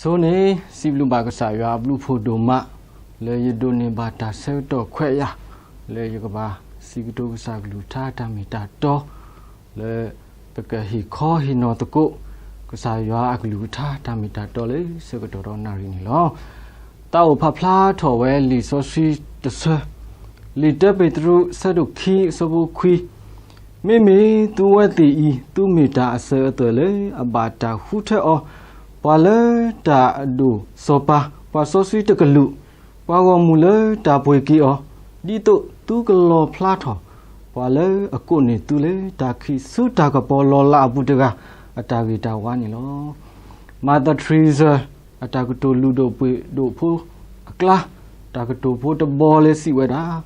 ဆိန့ၣ် စံးဘျုးဘၣ်ကစၢ်ယွၤအဘျုးဖှိၣ်ဒိၣ်မး လၢယဒိးန့ၢ်ဘၣ်တၢ်ဆၢကတီၢ်ခွဲးယာ် လၢယကဘၣ်စံးကတိၤကစၢ်ကလုၢ်ကထါတၢ်မ့ၢ်တၢ်တီ လၢပကဟ့ၣ်ခီဟ့ၣ်နီၤသကိး ကစၢ်ယွၤအကလုၢ်ကထါတၢ်မ့ၢ်တၢ်တီလၢဆၢကတီၢ်ဒီးနၣ်ရံၣ်န့ၣ်လီၤ. သးအိၣ်ဖးဖျါထီၣ်ဝဲလံာ်စီဆှံတဆၢ, လံာ်တၢပ့းတရူး အဆၢဒိၣ်ခံ အဆၢဖိခွံ, မ့မ့ၢ်သုဝဲသ့ၣ်အံၤ သုမ့ၢ်တၢ်အစၢၤအသွဲၣ်လၢအဘၣ်တၢ်ဃုထၢအီၤ, ပှၤလၢတၢ်အဒိၣ်စီၤပၤ, ပှၤစီဆှံတကလုာ်, ပှၤဂီၢ်မုၢ်လၢတၢ်ပှ့ၤက့ၤအီၤ, ဒ်သိးသုကလီၣ်ဖျါထီၣ် ပှၤလၢအကိးန့ၢ်သုလၢတၢ်ခံးဆူတၢ်ကပီၤလီၤလးအပူၤတဂၤ အတၢ်ဂ့ၤတၢ်ဝါန့ၣ်လီၤ. Mother Teresa အတၢ်ကတိၤလုၢ်ဒိၣ်ပှ့ၤဒိၣ်ဖိအကျါ, တၢ်ကတိၤဖိတဘီလၢစံးဝဲဒၣ်,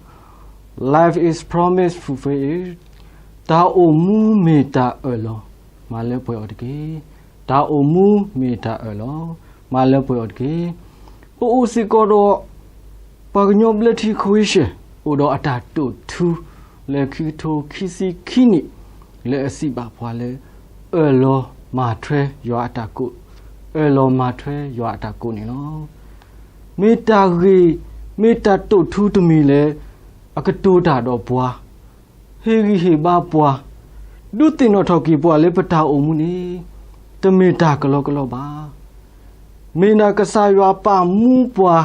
Life is promise, fulfill it. တၢ်အိၣ်မူမ့ၢ်တၢ်အၢၣ်လီၤ, မၤလၢပှဲၤအီၤတက့ၢ်. တၢ်အိၣ်မူမ့ၢ်တၢ်အၢၣ်လီၤ, မၤလၢပှဲၤအီၤတက့ၢ်. ပအိၣ်စ့ၢ်ကီးဒီး ပှၤကညီဘျၢထံ Croatia အိၣ်ဒီးအတၢ်တိာ်ထူ လၢခံကထိခံဆံခံနံၣ် လၢအစံးဘၣ်ပှၤလၢ အၢၣ်လီၤမၤထွဲယွၤအတၢ်ကိး, အၢၣ်လီၤမၤထွဲယွၤအတၢ်ကိးန့ၣ်လီၤ. မ့ၢ်တၢ်ဂ့ၤ, မ့ၢ်တၢ်တိာ်ထူတမံၤလၢ အကတိၤတၢ်ဒီးပှၤ, ဟ့ၣ်ဂံၢ်ဟ့ၣ်ဘါပှၤ, ဒုးသ့ၣ်နီၣ်ထီၣ်က့ၤပှၤလၢပတၢ်အိၣ်မူန့ၣ် တမ့ၢ်တၢ်ကလီကလီဘၣ်. မ့ၢ်ဒၣ်ကစၢ်ယွၤပာ်မူပှၤ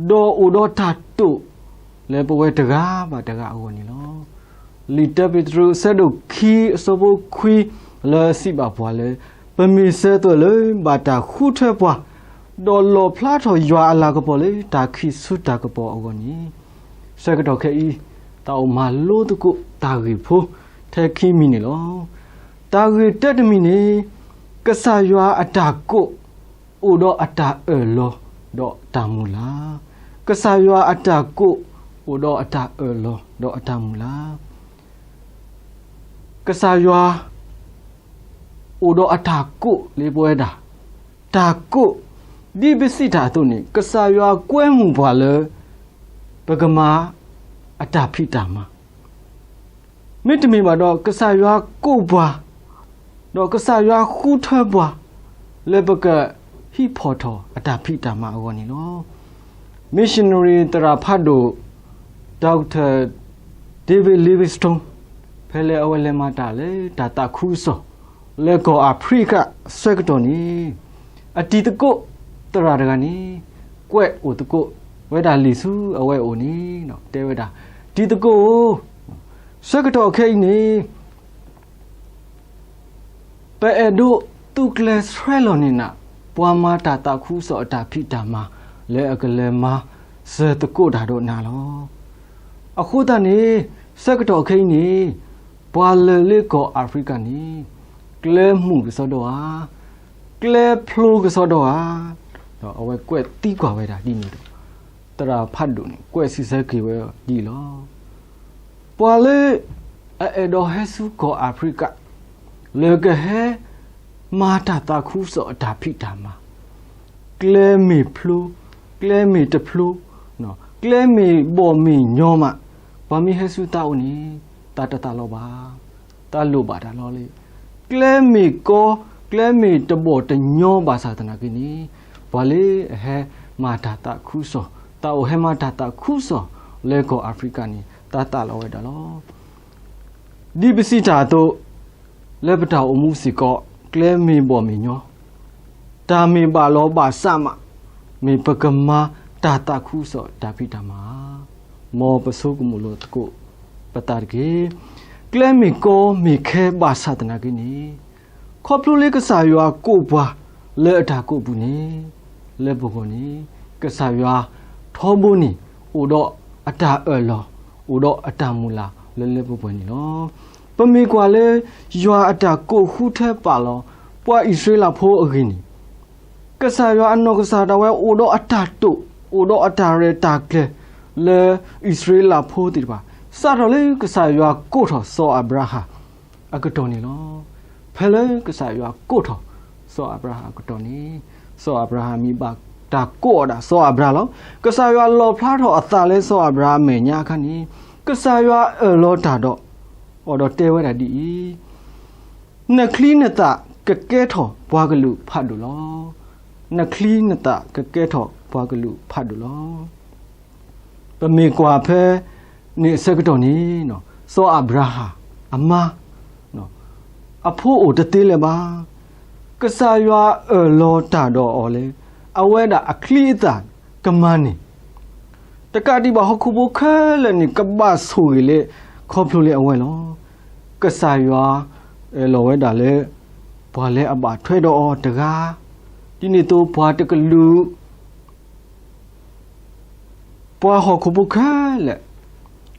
ဒီးအိၣ်ဒီးတၢ်တိာ် လၢပဝဲတဂၤဘၣ်တဂၤအဂီၢ်န့ၣ်လီၤ. လံာ်တၢပ့းတရူး အဆၢဒိၣ်ခံ အဆၢဖိခွံ လၢအစံးဘၣ်ပှၤလၢ ပမ့ၢ်စၢၤသွဲၣ်လၢဘၣ်တၢ်ဃုထၢပှၤ, ဒီးလီၣ်ဖျါထီၣ်ယွၤအလၤကပီၤလၢတၢ်ခံးဆူတၢ်ကပီၤအဂီၢ်န့ၣ် ဆၢကတီၢ်ခဲအံၤ သးအိၣ်မၤလိသကိးတၢ်ဂ့ၢ်ဖိ ထဲခံမံၤန့ၣ်လီၤ. တၢ်ဂ့ၢ်တၢတမံၤန့ၣ် ကစၢ်ယွၤအတၢ်ကိး အိၣ်ဒီးအတၢ်အၢၣ်လီၤ ဒီးတၢ်မုၢ်လၢ်, ကစၢ်ယွၤအတၢ်ကိး အိၣ်ဒီးအတၢ်အၢၣ်လီၤ ဒီးအတၢ်မုၢ်လၢ်. ကစၢ်ယွၤ အိၣ်ဒီးအတၢ်ကိးလၢပဝဲဒၣ်, တၢ်ကိး, ဒ်ပစံးတၢ်အသိးန့ၣ် ကစၢ်ယွၤကွဲမုာ်ပှၤလၢ ပကမၤအတၢ်ဖံးတၢ်မၤ မ့တမ့ၢ်ဘၣ်ဒီး ကစၢ်ယွၤကိးပှၤ, ဒီးကစၢ်ယွၤဃုထၢပှၤ လၢပကဟံးဖီၣ်ထီၣ်အတၢ်ဖံးတၢ်မၤအဂီၢ်န့ၣ်လီၤ. Missionary သရၣ်ဖးဒိၣ် Doctor David Livingstone ဖဲလၢအဝဲလဲၤမၤတၢ်လၢတၢ်သးခုကစီၣ် လၢကီၢ်အဖရံကၣ်ဆၢကတီၢ်န့ၣ် အတံၤသကိးသရၣ်တဂၤန့ၣ် ကွဲးအိၣ်သကိးဝဲဒၣ်လံာ်ဆူအဝဲအိၣ်န့ၣ် တဲဝဲဒၣ်, တံၤသကိးဧၢ, ဆၢကတီၢ်ခဲအံၤန့ၣ် ပအဲၣ်ဒိးသုကျဲၤဆှၢလီၤန့ၢ်နၤ ပှၤမၤတၢ်သးခုကစီၣ်အတၢ်ဖံးတၢ်မၤ လၢအကလဲၤမၤစၢၤသကိးတၢ်ဒီးနၤလီၤ. အဃိသတးန့ၣ် ဆၢကတီၢ်ခဲအံၤန့ၣ် ပှၤလၢာ်လၢကီၢ်အၤဖရံကၤန့ၣ် ကျဲမုာ်ကစီဒီဧါ, ကျဲဖျိကစီဒီဧါ, ဒီးအဝဲကွဲးသံကွၢ်ဝဲဒၣ်ဒ်န့ၣ်ဒီး သရၣ်ဖးဒိၣ်န့ၣ် ကွဲးစံးဆၢက့ၤဝဲဒ်အံၤလီၤ. ပှၤလၢအအဲၣ်ဒိးဟဲဆူကီၢ်အၤဖရံကၤ လၢကဟဲမၤတၢ်သးခုကစီၣ်အတၢ်ဖံးတၢ်မၤ, ကျဲမ့ၢ်ဖျိ, ကျဲမ့ၢ်တဖျိ, ကျဲမ့ၢ်ဘီၣ်မ့ၢ်ညီမး, ပှၤမ့ၢ်ဟဲဆူသးအိၣ်န့ၣ် သးတသးလီၤဘၣ်, သးလိၣ်ဘၣ်တၢ်လီၤလံ. ကျဲမ့ၢ်ကီ, ကျဲမ့ၢ်တဘီၣ်တညီဘၣ်ဆၣ်သနာ်က့န့ၣ် ပှၤလၢအဟဲမၤတၢ်သးခုကစီၣ်, သးအိၣ်ဟဲမၤတၢ်သးခုကစီၣ်လၢကီၢ်အၤဖရံကၤန့ၣ် သးသးလီၤဝဲဒၣ်လီၤ. ဒ်ပစံးတၢ်အသိး လၢပတၢ်အိၣ်မူစ့ၢ်ကီး ကျဲမ့ၢ်ဘီၣ်မ့ၢ်ညီ, တၢ်မ့ၢ်ဘၣ်လီၤဘၣ်စးမး, မ့ၢ်ပကမၤတၢ်သးခုကစီၣ်တၢ်ဖံးတၢ်မၤဧါ. မ်ပဆိကမိၣ်လိာ်သကိးပသးတက့ၢ်. ကျဲမ့ၢ်ကီမ့ၢ်ခဲဘၣ်ဆၣ်သနာ်က့န့ၣ် ခီဖျိလၢကစၢ်ယွၤကိးပှၤလၢအတၢ်ကိးပူၤန့ၣ် လၢပဂီၢ်န့ၣ် ကစၢ်ယွၤထီဘိန့ၣ် အိၣ်ဒီးအတၢ်အၢၣ်လီၤ, အိၣ်ဒီးအတၢ်မုၢ်လၢ်လၢလၢပှဲၤပှဲၤန့ၣ်လီၤ. ပမ့ၢ်ကွၢ်လၢ ယွၤအတၢ်ကိးဃုထၢပာ်လီၤ ပှၤအံၣ်စရ့လးဖိအဂ့ၢ်န့ၣ် ကစၢ်ယွၤအနီၢ်ကစၢ်ဒၣ်ဝဲအိၣ်ဒီးအတၢ်တိာ်, အိၣ်ဒီးအတၢ်ရဲၣ်တၢ်ကျဲၤ လၢအံၣ်စရ့လးဖိသ့ၣ်တဖၣ် စးထီၣ်လၢကစၢ်ယွၤကိးထီၣ်စီၤအၤဘြၤဟၣ်အကတီၢ်န့ၣ်လီၤ. ဖဲလၢကစၢ်ယွၤကိးထီၣ်စီၤအၤဘြၤဟၣ်အကတီၢ်န့ၣ် စီၤအၤဘြၤဟၣ်မ့ၢ်ဘၣ်တၢ်ကိးအီၤဒၣ်စီၤအၤဘြၤလီၤ. ကစၢ်ယွၤလီၣ်ဖျါထီၣ်အသးလၢစီၤအၤဘြၤအမဲာ်ညါအခါန့ၣ် ကစၢ်ယွၤအၢၣ်လီၤတၢ်ဒီး အီၤဒီးတဲဝဲဒၣ်ဒ်အံၤ, နချံနသၣ်ကကဲထီၣ်ပှၤကလုာ်ဖးဒိၣ်လီၤ. နချံနသၣ်ကကဲထီၣ်ပှၤကလုာ်ဖးဒိၣ်လီၤ. ပမ့ၢ်ကွၢ်ဖဲန့ၣ်အဆၢကတီၢ်န့ၣ်, စီၤအၤဘြၤဟၣ်အမါ အဖိအိၣ်တသ့လၢၤဘၣ်. ကစၢ်ယွၤအၢၣ်လီၤတၢ်ဒီးအီၤလၢ အဝဲဒၣ်အချံအသၣ်ကမၤန့ၢ် တကးဒံးဘၣ်ဟီၣ်ခိၣ်ဖိခဲလၢာ်န့ၣ် ကဘၣ်ဆိၣ်ဂ့ၤလၢခီဖျိလၢအဝဲလီၤ. ကစၢ်ယွၤအၢၣ်လီၤဝဲဒၣ်လၢ ပှၤလၢအဘၣ်ထွဲဒီးအီၤတဂၤ, ဒ်န့ၣ်အသိးပှၤတကလုာ် ပှၤဟီၣ်ခိၣ်ဖိခဲလၢာ်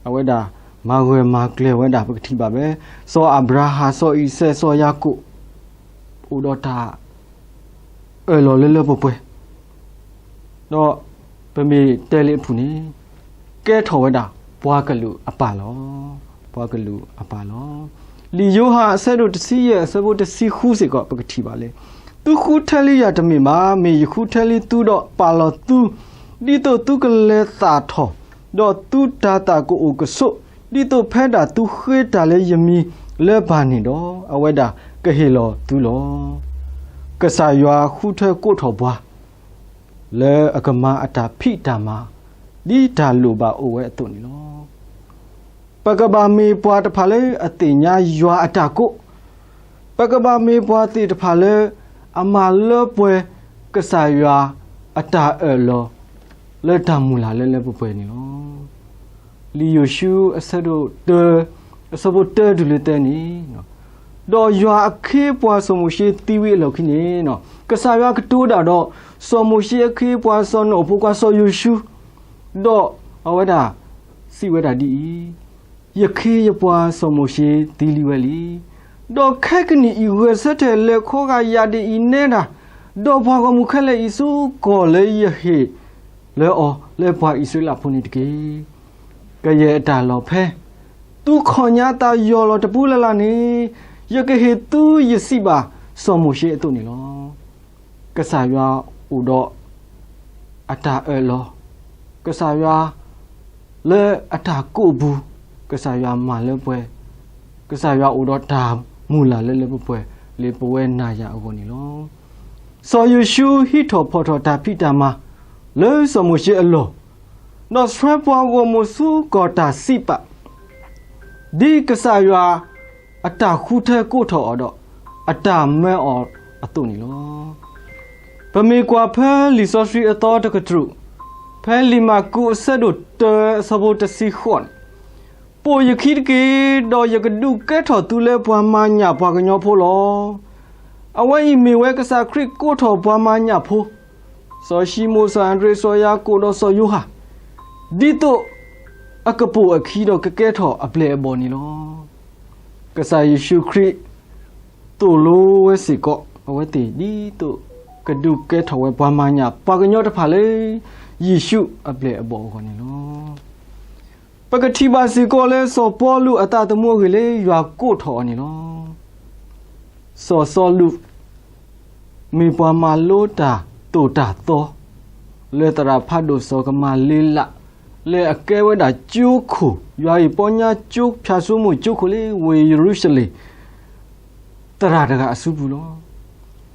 အဝဲဒၣ်မၤဂၢၢ်မၤကျၢၤဝဲဒၣ် ပကထံၣ်ဘၣ်ဖဲ စီၤအၤဘြၤဟၣ် စီၤအံၤစဲး စီၤယၤကိာ် အိၣ်ဒီးတၢ်အၢၣ်လီၤလၢလၢပှဲၤပှဲၤ ဒီးပမ့ၢ်တဲလၢအပူၤန့ၣ် ကဲထီၣ်ဝဲဒၣ်ပှၤကလုာ်အပၢ်လီၤ. ပှၤကလုာ်အပၢ်လီၤ. လံာ်ယိၤဟၣ်အဆၢဒိၣ်တဆံယဲၢ် အဆၢဖိတဆံဃုစ့ၢ်ကီး ပကထံၣ်ဘၣ်လၢ သုဃုထၢလံယၤတမ့ၢ်ဘၣ်. မ့ၢ်ယဃုထၢလံသုဒီးပာ်လီၤသု ဒ်သိးသုကလဲၤသၣ်ထီၣ်, ဒီးသုတၤသၣ်ကအိၣ်ကဆိး, ဒ်သိးဖဲဒၣ်သုဃ့တၢ်လၢယမံၤလၢပၢ်န့ၣ်ဒီး အဝဲဒၣ်ကဟ့ၣ်လီၤသုလီၤ. ကစၢ်ယွၤဃုထၢကိးထီၣ်ပှၤ လၢအကမၤအတၢ်ဖံးတၢ်မၤ ဒ်တၢ်လိၣ်ဘၣ်အိၣ်ဝဲအသိးန့ၣ်လီၤ. ပကဘၣ်မ့ၢ်ပှၤတဖၣ်လၢအသ့ၣ်ညါယွၤအတၢ်ကိး, ပကဘၣ်မ့ၢ်ပှၤသ့ၣ်တဖၣ်လၢ အမၤလၢပှဲၤကစၢ်ယွၤအတၢ်အၢၣ်လီၤ လၢတၢ်မုၢ်လၢ်လၢလၢပှဲၤပှဲၤန့ၣ်လီၤ. လံာ်ယိၤၡူအဆၢဒိၣ်တၢ အဆၢဖိတၢတုၤလၢသၢန့ၣ်, ဒီးယွၤအခ့အပှၤစီၤမိၤၡ့သံဝံၤအလီၢ်ခံန့ၣ်, ကစၢ်ယွၤကတိၤဒၣ်ဒီး စီၤမိၤၡ့အခ့အပှၤစီၤနၣ်အိၣ်ဖိခွါစီၤယိၤၡူ, ဒီးအဝဲဒၣ်စံးဝဲဒၣ်ဒ်အံၤ, ယခ့ယပှၤစီၤမိၤၡ့သံလံဝဲလံ. ဒီးခဲကနံၣ်အံၤဂဲၤဆၢထၢၣ်လဲၤခီဂာ်ယၤဒ်အံၤနဲဒၣ်, ဒီးပှၤဂီၢ်မုၢ်ခဲလၢာ်အံၤဆူကီၢ်လၢယဟ့ၣ်လၢအီၤလၢပှၤအံၣ်စရ့လးဖိန့ၣ်တက့ၢ်. ကယဲၢ်အတၢ်လီၢ်ဖဲ သုခီၣ်ညါသးယီၢ်လီၤတပူၤလၢ်လၢ်န့ၣ်, ယကဟ့ၣ်သုယစံးဘၣ်စီၤမိၤၡ့အသိးန့ၣ်လီၤ. ကစၢ်ယွၤအိၣ်ဒီးအတၢ်အၢၣ်လီၤ, ကစၢ်ယွၤလၢအတၢ်ကိးပူၤ, ကစၢ်ယွၤမၤလၢပှဲၤ, ကစၢ်ယွၤအိၣ်ဒီးတၢ်မုၢ်လၢ်လၢလၢပှဲၤပှဲၤလၢပဝဲနၤယၤအဂီၢ်န့ၣ်လီၤ. စီၤယိၤၡူဟံးထီၣ်ဖီၣ်ထီၣ်တၢ်ဖံးတၢ်မၤလၢစီၤမိၤၡ့အလီၢ်, ဒီးဆှၢပှၤဂီၢ်မုၢ်ဆူကီၢ်တၢ်စံးပာ် ဒ်ကစၢ်ယွၤအတၢ်ဃုထၢကိးထီၣ်အီၤဒီး အတၢ်မၢအီၤအသိးန့ၣ်လီၤ. ပမ့ၢ်ကွၢ်ဖဲလံာ်စီဆှံအသီတကတြူၢ်, ဖဲလံာ်မၢ်ကူးအဆၢဒိၣ်တၢအဆၢဖိတဆံဃိးန့ၣ်, ပိာ်ယခံတက့ၢ်, ဒီးယကဒုးကဲထီၣ်သုလၢပှၤမၤညၣ်ပှၤကညီဖိလီၤ. အဝဲအံၤမ့ၢ်ဝဲကစၢ်ခရံာ်ကိးထီၣ်ပှၤမၤညၣ်ဖိ, စီၤၡံမိၣ် စီၤအၤဒြ့း စီၤယၤကိာ်ဒီးစီၤယိၤဟၣ်, ဒ်သိးအကပိာ်အခံဒီးကကဲထီၣ်အပျဲၢ်အဘီၣ်န့ၣ်လီၤ. ကစၢ်ယ့ၣ်ၡူးခရံာ်သိၣ်လိဝဲစ့ၢ်ကီး အဝဲသ့ၣ်ဒ်သိးကဒုးကဲထီၣ်ဝဲပှၤမၤညၣ်ပှၤကညီတဖၣ်လၢ ယ့ၣ်ၡူးအပျဲၢ်အဘီၣ်အဂီၢ်န့ၣ်လီၤ. ပကထံၣ်ဘၣ်စ့ၢ်ကီးလၢစီၤပီလူးအသးသမူအဂ့ၢ်လၢယွၤကိးထီၣ်အီၤန့ၣ်လီၤ. စီၤစီလူး မ့ၢ်ပှၤမၤလိတၢ်သိၣ်တၢ်သီ လၢသရၣ်ဖးဒိၣ်စီၤကမၤလ့လး လၢအကဲဝဲဒၣ်ကၠိခိၣ် ယွၤအံၤပီညါကၠိဖၠၣ်စိမိၤကၠိခိၣ်လၢဝ့ၢ်ယရူၤၡလ့ၣ် သရၣ်တဂၤအစုပူၤလီၤ.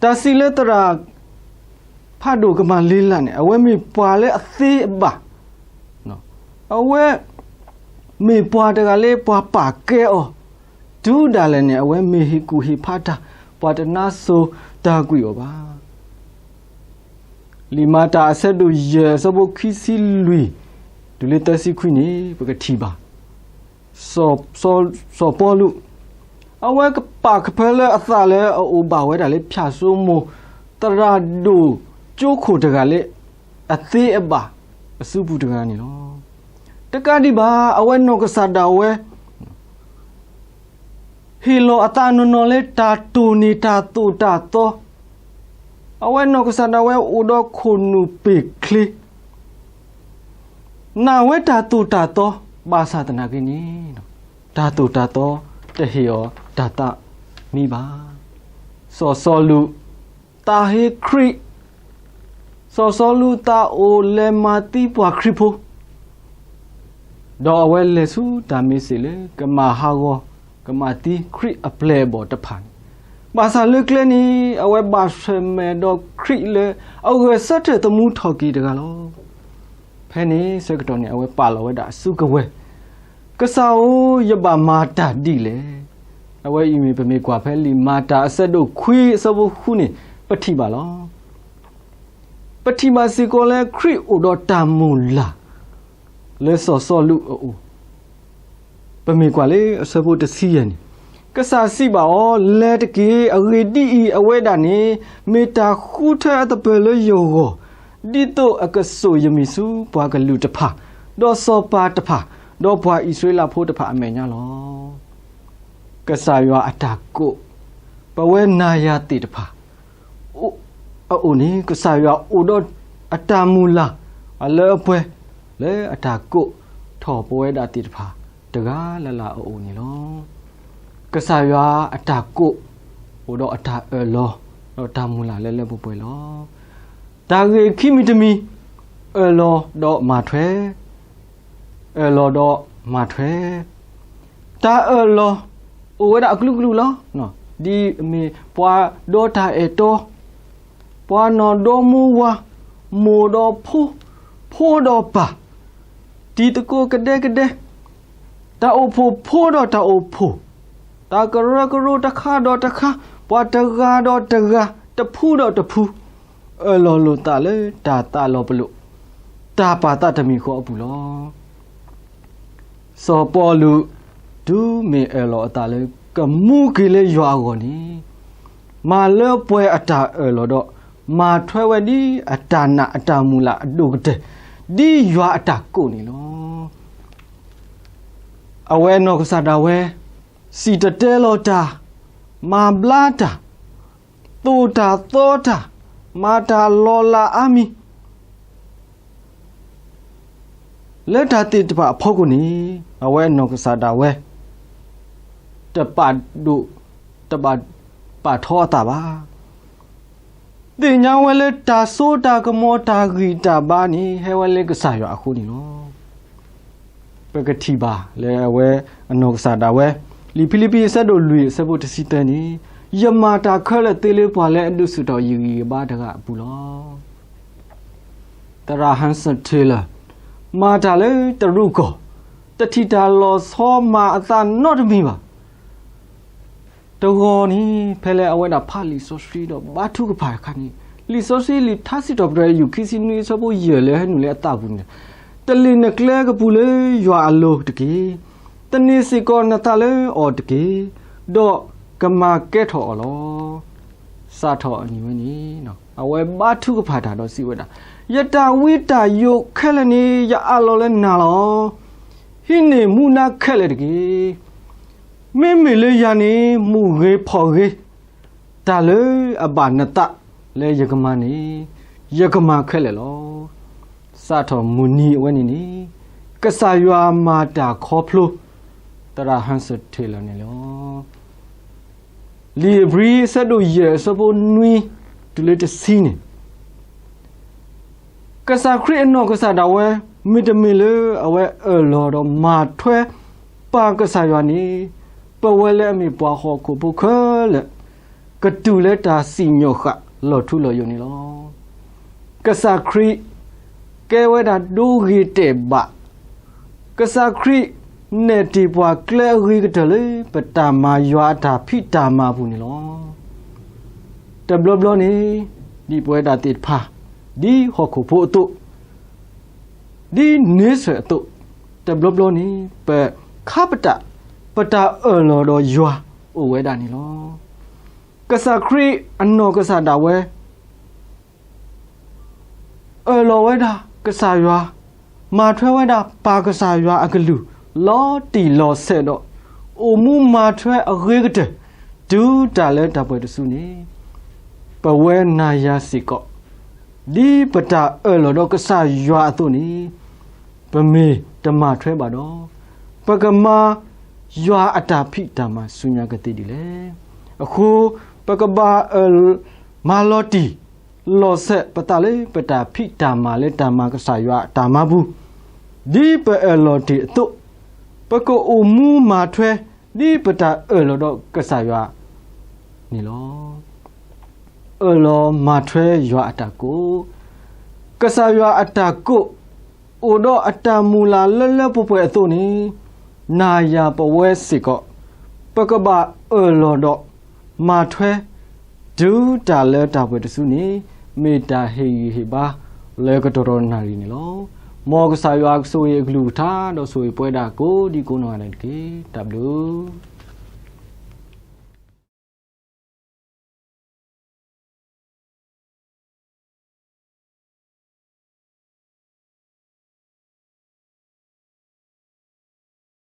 တၢ်စံးလၢသရၣ်ဖးဒိၣ်ကမၤလ့လးန့ၣ် အဝဲမ့ၢ်ပှၤလၢအသ့အဘၣ်, အဝဲမ့ၢ်ပှၤတဂၤလၢပှၤပာ်ကဲအီၤ, တုၤဒၣ်လဲာ်န့ၣ် အဝဲမ့ၢ်ဟ့ၣ်ကူၣ်ဟ့ၣ်ဖးတၢ် ပှၤတနါစိၤတၢ်ကွံာ်အီၤဘၣ်. လံာ်မၤတၢ်အဆၢဒိၣ်ယဲၢ်အဆၢဖိခံဆံလွံၢ် တုၤလၢသၢဆံခွံန့ၣ် ပကထံၣ်ဘၣ် စီၤပီလူး အဝဲကပာ်ကဖၢလၢအသးလၢအအိၣ်ဘၣ်ဝဲဒၣ်လၢဖၠၣ်စိမိၤ သရၣ်ဒိၣ်ကၠိခိၣ်တဂၤလၢ အသ့အဘၣ်အစုပူၤတဂၤန့ၣ်လီၤ. တကးဒံးဘၣ် အဝဲနီၢ်ကစၢ်ဒၣ်ဝဲ ဟ့ၣ်လီၤအသးနီၢ်နီၢ်လၢတၢ်တိၢ်န့ၢ်တၢ်သိၣ်တၢ်သီ, အဝဲနီၢ်ကစၢ်ဒၣ်ဝဲအိၣ်ဒီးခိၣ်နူာ်ပ့ၢ်ချ့ နာ်ဝဲတၢ်သိၣ်တၢ်သီ ဘၣ်ဆၣ်သနာ်က့န့ၣ် တၢ်သိၣ်တၢ်သီတဟ့ၣ်အီၤတၢ်သးမံဘၣ်. စီၤစီလူး သးဟ့ခရံာ်, စီၤစီလူးသးအိၣ်လဲၤမၤသံပှၤခရံာ်ဖိ ဒီးအဝဲလဲၤဆူတၢ်မ့ၢ်စ့ၢ်လၢကမၤဟးဂီၤ ကမၤသံခရံာ်အပျဲၢ်အဘီၣ်တဖၣ်န့ၣ်, ဘၣ်ဆၣ်လၢကျဲန့ၣ် အဝဲဘၣ်ဆၢၣ်မဲာ်ဒီးခရံာ်လၢအဂဲၤဆၢထၢၣ်သမူထီၣ်က့ၤတဂၤလီၤ. ဖဲန့ၣ်ဆၢကတီၢ်န့ၣ် အဝဲပာ်လီၤဝဲဒၣ်အစုကဝဲၤ, ကစၢ်ဧၢ, ယဘၣ်မၤတၢ်ဒ်လဲၣ်. အဝဲအံၤမ့ၢ်ပမ့ၢ်ကွၢ်ဖဲလံာ်မၤတၢ်အဆၢဒိၣ်ခွံအဆၢဖိဃုန့ၣ် ပထံၣ်ဘၣ်လီၤ. ပထံၣ်ဘၣ်စ့ၢ်ကီးလၢခရံာ်အိၣ်ဒီးတၢ်မုၢ်လၢ် လၢစီၤစီလူးအအိၣ်, ပမ့ၢ်ကွၢ်လၢအဆၢဖိတဆံယဲၢ်န့ၣ်, ကစၢ်စံးဘၣ်အီၤ, လဲၤတက့ၢ်. အဂ့ၢ်ဒ်အံၤ, အဝဲဒၣ်န့ၣ် မ့ၢ်တၢ်ဃုထၢအသပၢၤလၢယဂီၢ်, ဒ်သိးအကစိာ်ယမံၤဆူပှၤကလုာ်တဖၣ်, ဒီးစီၤပၤတဖၣ်, ဒီးပှၤအံၣ်စရ့လးဖိတဖၣ်အမဲာ်ညါလီၤ. ကစၢ်ယွၤအတၢ်ကိး ပဝဲနၤယၤသ့ၣ်တဖၣ် အအိၣ်န့ၣ် ကစၢ်ယွၤအိၣ်ဒီးအတၢ်မုၢ်လၢ် အလၢအပှဲၤ လၢအတၢ်ကိးထီၣ်ပဝဲဒၣ်သ့ၣ်တဖၣ် တဂၤလၢ်လၢ်အအိၣ်န့ၣ်လီၤ. ကစၢ်ယွၤအတၢ်ကိး အိၣ်ဒီးအတၢ်အၢၣ်လီၤ ဒီးတၢ်မုၢ်လၢ်လၢလၢပှဲၤပှဲၤလီၤ. တၢ်ဂ့ၢ်ခံမံၤတမံၤ, အၢၣ်လီၤဒီးမၤထွဲ, အၢၣ်လီၤဒီးမၤထွဲ, တၢ်အၢၣ်လီၤ အိၣ်ဝဲဒၣ်အကလုာ်ကလုာ်လီၤ. ဒ်အမ့ၢ်ပှၤဒီတၢ်အဲၣ်တီ, ပှၤနီၢ်ဒီမိၢ်ဝၤ, မိၢ်ဒီးဖိ, ဖိဒီးပၢ်, တံၤသကိးကဒဲကဒဲ, တၢ်အိၣ်ဖှိၣ်ဖိဒီးတၢ်အိၣ်ဖှိၣ်, တၢ်ကရၢကရိတခါဒီးတခါ, ပှၤတဂၤဒီးတဂၤ, တဖုဒီးတဖု, အၢၣ်လီၤလိာ်သးလၢတၢ်သးလီၤပလိာ်, တၢ်ပာ်သးတမံၤဃီအပူၤလီၤ. စီၤပီလူး တုၤမ့ၢ်အၢၣ်လီၤအသးလၢကမူက့ၤလၢယွၤအဂီၢ်န့ၣ်, မၤလၢပှဲၤအတၢ်အၢၣ်လီၤဒီး မၤထွဲဝဲဒ်အတၢ်နာ်အတၢ်မုၢ်လၢ်အဒိၣ်ကတၢၢ်, ဒ်ယွၤအတၢ်ကိးန့ၣ်လီၤ. အဝဲအနီၢ်ကစၢ်ဒၣ်ဝဲ စံၣ်တဲၤတဲလီၤတၢ်, မၤဘျါတၢ်, သိၣ်တၢ်သီတၢ်, မၤတၢ်လီၤလးအါမံၤ လၢတၢ်သ့ၣ်တဖၣ်အဖီခိၣ်န့ၣ်, အဝဲအနီၢ်ကစၢ်ဒၣ်ဝဲ တပာ်ဒိၣ်, တဘၣ်ပာ်ထီအသးဘၣ်. သ့ၣ်ညါဝဲလၢတၢ်စိတၢ်ကမီၤတၢ်ဂံၢ်တၢ်ဘါန့ၣ် ဟဲဝဲလၢကစၢ်ယွၤအဃိန့ၣ်လီၤ. ပကထံၣ်ဘၣ်လၢအဝဲအနီၢ်ကစၢ်ဒၣ်ဝဲ, လံာ်ဖံလံးပံးအဆၢဒိၣ်လွံၢ်အဆၢဖိတဆံသၢန့ၣ်, ယမၤတၢ်ခဲလၢာ်သ့လၢပှၤလၢအဒုးဆူၣ်ထီၣ်ယဂံၢ်ယဘါတဂၤအပူၤလီၤ. သရၣ် Hudson Taylor မၤတၢ်လၢတရူးကီၢ်, တထံၣ်တၢ်လီၤဆီမၤအသးနီတမံၤဘၣ်. တဂီၤန့ၣ် ဖဲလၢအဝဲဒၣ်ဖးလံာ်စီဆှံဒီးဘါထုကဖၣ်တခါန့ၣ်, လံာ်စီဆှံလံာ်ထါစံးထီၣ်ပတြၢၤ ယူၢ်ခံဆံနွံအဆၢဖိယဲၢ်လၢဟဲနုာ်လၢအသးပူၤန့ၣ်, တလ့ၣ်နကျဲကပူၤလၢယွၤအလိၤတက့ၢ်. သန့ၤစ့ၢ်ကီးနသးလၢအီၤတက့ၢ်. ဒီးကမၤကဲထီၣ်အီၤလီၤ. စးထီၣ်အနံၤဝဲန့ၣ် အဝဲဘါထုကဖၣ်တၢ်ဒီးစံးဝဲဒၣ်, ယတၢ်ဝံတၢ်ယိးခဲလၢာ်န့ၣ် ယအးလီၤလၢနၤလီၤ. ဟံးန့ၢ်မူဒါခဲလၢာ်တက့ၢ်. မ့မ့ၢ်လၢယၤန့ၣ် မူၢ်ဂ့ၤဖီၣ်ဂ့ၤ, တၢ်လၢအဘၣ်နသးလၢယကမၤန့ၣ် ယကမၤခဲလၢာ်လီၤ. စးထီၣ်မုၢ်နံၤအဝဲန့ၣ်န့ၣ် ကစၢ်ယွၤမၤတၢ်ခီဖျိ သရၣ် Hudson Taylor န့ၣ်လီၤ. လံာ်ဧ့ၤဘြံၤအဆၢဒိၣ်ယဲၢ်အဆၢဖိနွံတုၤလၢတဆံန့ၣ်, ကစၢ်ခရံာ်အနီၢ်ကစၢ်ဒၣ်ဝဲ မ့တမ့ၢ်လၢအဝဲအၢၣ်လီၤဒီးမၤထွဲပာ်ကစၢ်ယွၤန့ၣ်, ပဝဲလၢအမ့ၢ်ပှၤဟီၣ်ခိၣ်ဖိခဲလၢာ် ကတုၤလၢတၢ်စံၣ်ညီၣ်ဃာ်လီၤထူလီၤယိာ်န့ၣ်လီၤ. ကစၢ်ခရံာ်ကဲဝဲဒၣ်ဒိဂ့ၤတဲာ်ဘၣ်, ကစၢ်ခရံာ်နဲၣ်တ့ၢ်ပှၤကျဲအဂ့ၤကတၢၢ်လၢ ပတၢ်မၤယွၤအတၢ်ဖံးတၢ်မၤအပူၤန့ၣ်လီၤ. တဘျီဘျီန့ၣ် ဒ်ပဝဲဒၣ်သ့ၣ်တဖၣ် ဒ်ဟီၣ်ခိၣ်ဖိအသိး, ဒ်န့ဆၢၣ်အသိး, တဘျီဘျီန့ၣ် ပခါပတာ် ပတၢ်အၢၣ်လီၤဒီးယွၤအိၣ်ဝဲဒၣ်န့ၣ်လီၤ. ကစၢ်ခရံာ်အနီၢ်ကစၢ်ဒၣ်ဝဲ အၢၣ်လီၤဝဲဒၣ်ကစၢ်ယွၤ, မၤထွဲဝဲဒၣ်ပၢ်ကစၢ်ယွၤအကလုၢ် လီၤတံၢ်လီၤဆဲးဒီး အိၣ်မူမၤထွဲအဂ့ၤကတၢၢ် တုၤတၢ်လၢတၢ်ပှဲၤတစုန့ၣ်, ပဝဲနၤယၤစ့ၢ်ကီး ဒ်ပတၢ်အၢၣ်လီၤဒီးကစၢ်ယွၤအသိးန့ၣ်, ပမ့ၢ်တမၤထွဲဘၣ်ဒီး, ပကမၤယွၤအတၢ်ဖံးတၢ်မၤဆူညါကသ့ဒ်လဲၣ်. အဃိ, ပကဘၣ်အၢၣ် မၤလီၤတံၢ်လီၤဆဲးပသးလၢ ပတၢ်ဖံးတၢ်မၤလၢတၢ်မၤကစၢ်ယွၤအတၢ်မၤပူၤ, ဒ်ပအၢၣ်လီၤတ့ၢ်အသိး, ပကအိၣ်မူမၤထွဲ ဒ်ပတၢ်အၢၣ်လီၤဒီးကစၢ်ယွၤ အၢၣ်လီၤမၤထွဲယွၤအတၢ်ကိးန့ၣ်လီၤ. အၢၣ်လီၤမၤထွဲယွၤအတၢ်ကိး, ကစၢ်ယွၤအတၢ်ကိး အိၣ်ဒီးအတၢ်မုၢ်လၢ်လၢလၢပှဲၤပှဲၤအသိးန့ၣ်, နၤယၤပဝဲစ့ၢ်ကီး ပကဘၣ်အၢၣ်လီၤဒီးမၤထွဲ တုၤတၢ်လၢတၢ်ပှဲၤတစုန့ၣ် မ့ၢ်တၢ်ဟ့ၣ်ဂံၢ်ဟ့ၣ်ဘါလၢကတီၢ်တနၣ်ရံၣ်န့ၣ်လီၤ. မ်ကစၢ်ယွၤကဆိၣ်ဂ့ၤအကလုၢ်ကထါ ဒီးဆိၣ်ဂ့ၤပဝဲဒၣ်ကိးဒံကိးနီၢ်ဂၤဒဲးတက့ၢ်. တၢ်ဘျုး